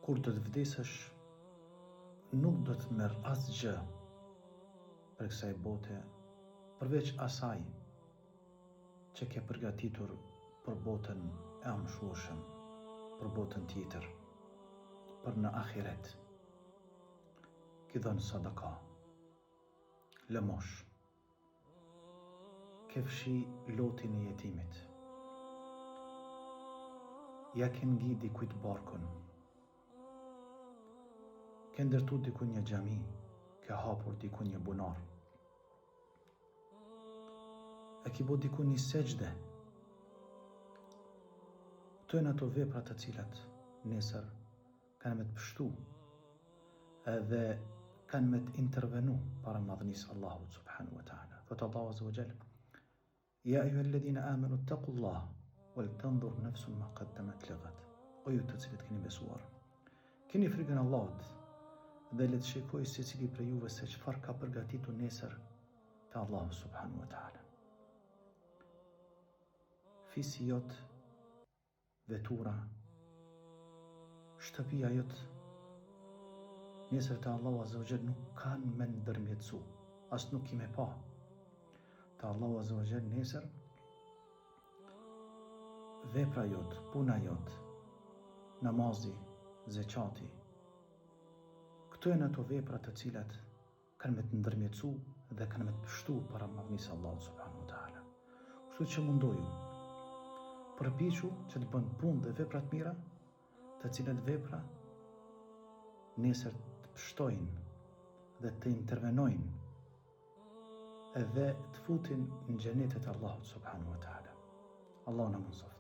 Kur do të vdesësh, nuk do të merr asgjë prej kësaj bote, përveç asaj që ke përgatitur për botën e amshueshëm, për botën tjetër, për në ahiret. Ki dhënë sadaka, lëmosh. Ke fshi lotin e jetimit. Ja ke ngi dikujt barkun. Ke ndërtu diku një xhami, ke hapur diku një bunar. E ki bo diku një sexhde. Këto janë ato vepra të cilat nesër kanë me të pështu edhe kanë me të intervenu para madhnisë Allahut subhanahu wa ta'ala. Thotë Allahu azza wa jall, Ja ejjuhelledhine amenu ttekullah, wal tendhur nefsun ma kaddemet li gad. O ju të cilët keni besuar, keni frikën Allahut dhe le të shikojë secili prej juve se çfarë ka përgatitur nesër te Allahu subhanahu wa ta'ala. Fisi jot vetura, shtëpia jot, nesër te Allahu Azza wa Jall nuk kanë me ndërmjetësu, as nuk ki me pa. Te Allahu Azza wa Jall nesër, vepra jot, puna jot, namazi, zeqati, këto janë ato vepra të cilat kanë me të ndërmjetësu dhe kanë me të pështu para madhnisë Allahut subhanahu wa ta'ala. Kështu që mundoju, përpiqu që të bën punë dhe vepra të mira, të cilat vepra nesër të pështojnë dhe të intervenojnë edhe të futin në xhenetet e Allahut subhanahu wa ta'ala. Allahu na mundësoftë.